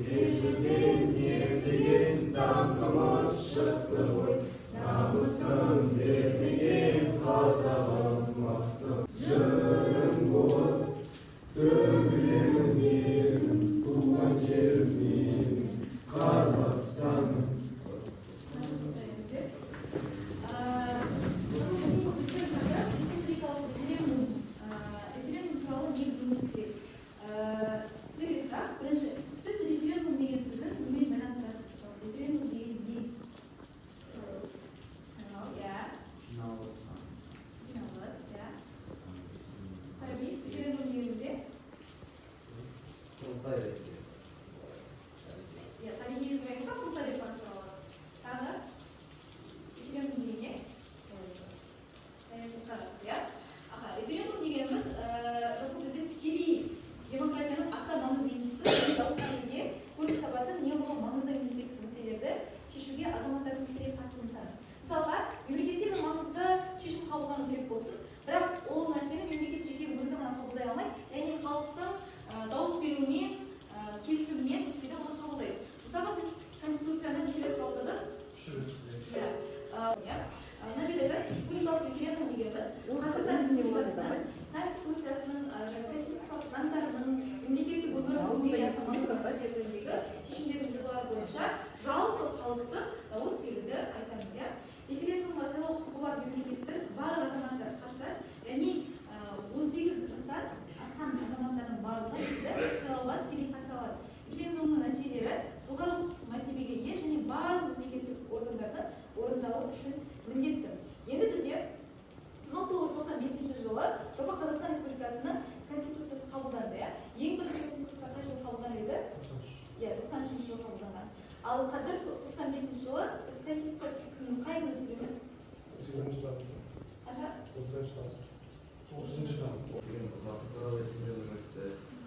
Ежелден ер деген даңқымыз шықты ғой, намысын бермеген қазағым мықты. Жырым болып төгілеміз ерім, туған жерім менің, Қазақстаным. Республикалық референдум, референдум туралы не білуіміз керек? Сіздерге сұрақ. Бірінші, сіз референдум деген сөзін немен байланыстырасыз? Референдум деген не? Сайлау, иә. Жиналыс. Жиналыс, иә. Фараби, референдум дегенде? Құрылтай ретінде. Иә, тарихи айтпақ, құрылтай деп қарастыра алады. Тағы референдум деген не? Саясатқа қатысты, иә. Аха, референдум дегеніміз жалпы бізде тікелей демократияның аса маңызды институты, дауыс беруге көрініс табатын неғұрлым маңызды мемлекеттік мәселелерді шешуге азаматтардың тікелей қатысу нысаны. Мысалға, мемлекетте бір маңызды шешім қабылдану керек болсын, бірақ ол нәрсені мемлекет жеке өзі ғана қабылдай алмайды, яғни халықтың дауыс беруімен, келісімімен не істейді, оны қабылдайды. Мысалға, біз конституцияны неше рет қабылдадық? Иә. Иә. Мына жерде айтады, республикалық референдум дегеніміз Қазақстан Республикасының конституциясының, және конституциялық заңдарының, мемлекеттік өмірдің жүзеге аса маңызды мәселелер жөніндегі шешімдердің жобалары бойынша жалпы халықтық дауыс беруді айтамыз, иә. Референдумға сайлау құқығы бар мемлекеттің барлық азаматтары қатысады, яғни 18 жастан асқан азаматтардың барлығы енді сайлауға тікелей қатыса алады. Референдумның нәтижелері жоғары құқықтық мәртебеге ие және барлық мемлекеттік органдардың орындауы үшін міндетті. Енді бізде 1995 жылы жалпы Қазақстан Республикасының конституциясы қабылданды, иә. Ең бірінші конституция қай жылы қабылданды еді? Иә, 93 жылы қабылданған. Ал қазір 95 жылы біз конституция күнін қай күні өткіземіз? Қашан? 30 тамыз. Деген ұзарту туралы референдум өтті.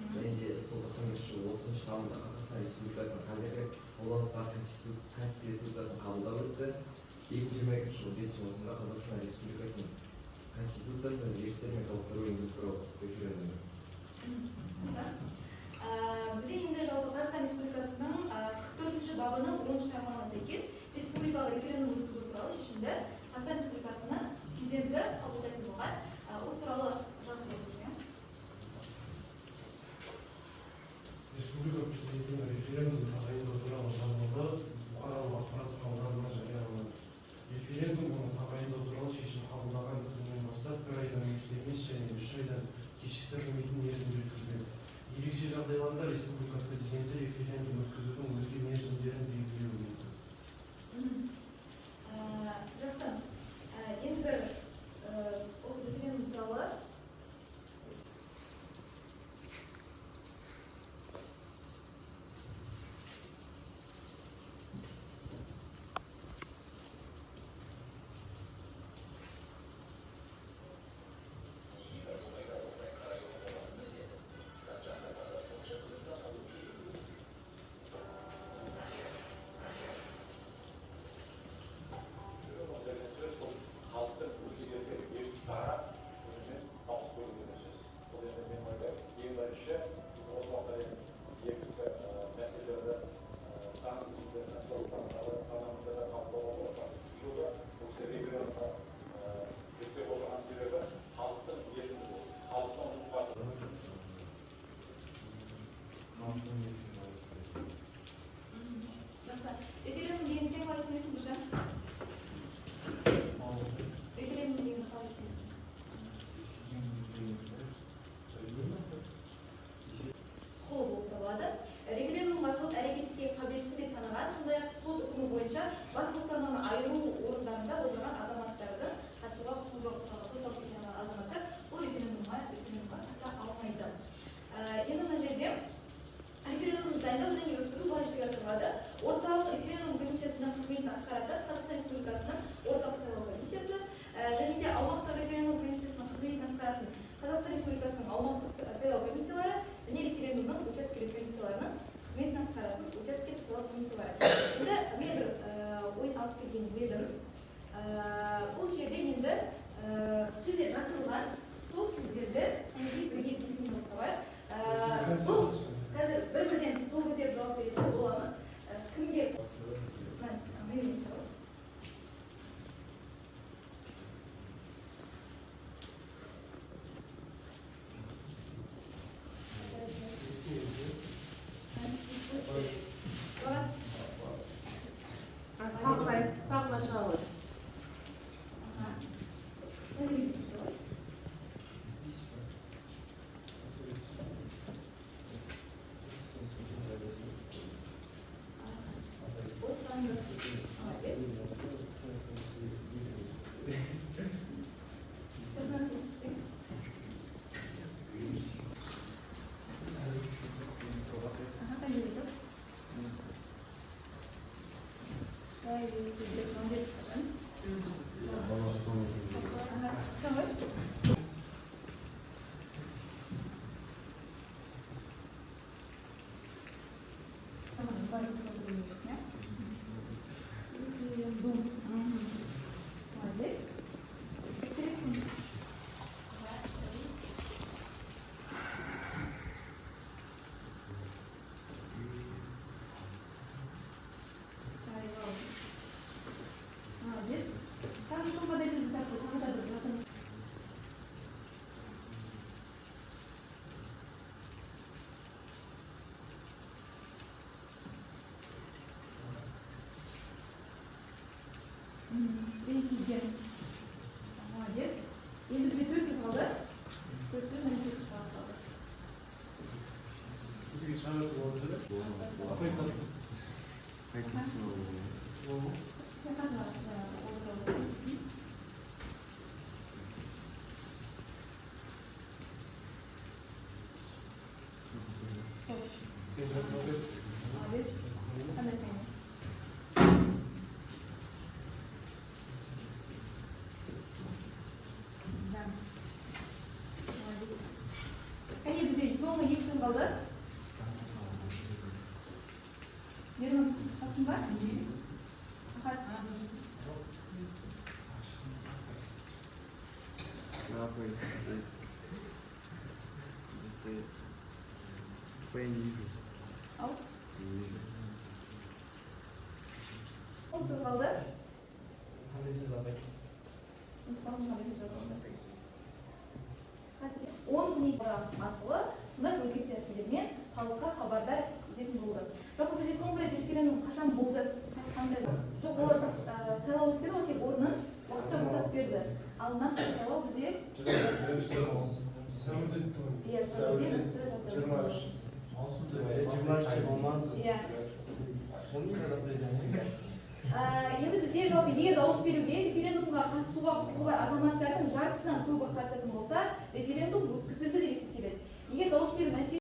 Және де сол 95 жылы 30 тамызда Қазақстан Республикасының қазіргі қолданыстағы конституциясын қабылдап өтті. 2022 жылы 5 маусымда Қазақстан Республикасының конституциясына өзгерістер мен толықтыру енгізу туралы референдум өтті. Бізде енді жалпы Қазақстан Республикасының 44-бабының 10-тармағына сәйкес республикалық референдум өткізу туралы шешімді Қазақстан Республикасының президенті қабылдайтын болған. Осы туралы жалғыз иә. Республика президентінің референдум тағайындау туралы жарлығы бұқаралық ақпарат құралдарына жарияланады. Референдум оны тағайындау туралы шешім қабылдаған күннен бастап бір айдан ерте емес және 3 айдан кешіктірілмейтін мерзімде өткізіледі. Ерекше жағдайларда республика президенті референдум өткізудің өзге мерзімдерін белгілеуі мүмкін. Жақсы. Енді бір осы референдум туралы Деген сөз, бұл халықтың өз еркі, ерік дара өзімен дауыс беру деген сөз. Бұл енді мен ойлаймын, ең бірінші біз осы уақытқа дейін негізгі мәселелерді заң жүзінде, сол заңдарды парламентте де қабылдауға болады. Бұл кісі референдумға жүктеп отырған себебі халықтың еркіндігі, халықтың құқығы. Халықтың еркін дауыс беру. Жақсы. Референдум дегенді сен қалай түсінесің, Біржан? Референдум дегенді қалай түсінесің? Білмеймін. Құқығы болып табылады. Референдумға сот әрекетке қабілетсіз деп таныған, сондай-ақ сот үкімі бойынша бас бостандығынан айыру орындарында отырған азаматтардың қатысуға құқығы жоқ. Мысалы, сотталып кеткен азаматтар бұл референдумға қатыса алмайды. Енді мына жерде референдумды дайындау және өткізу былай жүзеге асырылады. Орталық референдум комиссиясының қызметін атқаратын Қазақстан Республикасының Орталық сайлау комиссиясы және де аумақтық референдум комиссиясының қызметін атқаратын Қазақстан Республикасының аумақтық сайлау комиссиялары және референдумның учаскелік комиссияларының қызметін атқаратын учаскелік сайлау комиссиялары. Енді мен бір ойын алып келген едім. Бұл жерде енді сөздер жасырылған, сол сөздерді кәдімгідей бірге бесең болып табайық. Бұл қазір бір бірден қол көтеріп жауап беретін. Молодец. Шахназ, сен. Аха, қай жерде тұр? Тәуелсіздік, молодец. Аха, сен ғой? Tamam, барлық сөзіміз, иә? Референдум. Молодец. Келесің. Ага, сайлау. Молодец. Тағы кім қандай сөзді тапты? Тағы да бір жазың. Президент. Молодец. Енді бізде төрт сөз қалды. Төрт сөз және төрт сөз қалды. Бізге шығарса болады да? Апай. Сен қасына жаңағы орыс. Сол. Молодец. Қандай таңдау? Да. Молодец. Кәне, бізде соңғы екі сөз қалды. Ернұр, таптың ба? Ахат. Апай. Я не вижу. Ау. Не вижу. Соңғы сөз қалды. Қандай сөз, апай? Ұмытып қалдым, қандай сөз жазылды. 10 күн арқылы сондай өзгеріс тәсілдермен халыққа хабардар ететін болды. Жалпы, бізде соңғы рет референдум қашан болды? Қандай? Жоқ, олар сайлау өтпеді ғой, тек орнын уақытша босатып берді. Ал нақты сайлау бізде Сәуірде өтті ғой. Иә, сәуірде нақты жазылды. 23. 23-те болмады. Иә. Енді бізде жалпы егер дауыс беруге, референдумға қатысуға құқығы бар азаматтардың жартысынан көбі қатысатын болса, референдум өткізілді деп есептеледі. Егер дауыс беру нәтижесі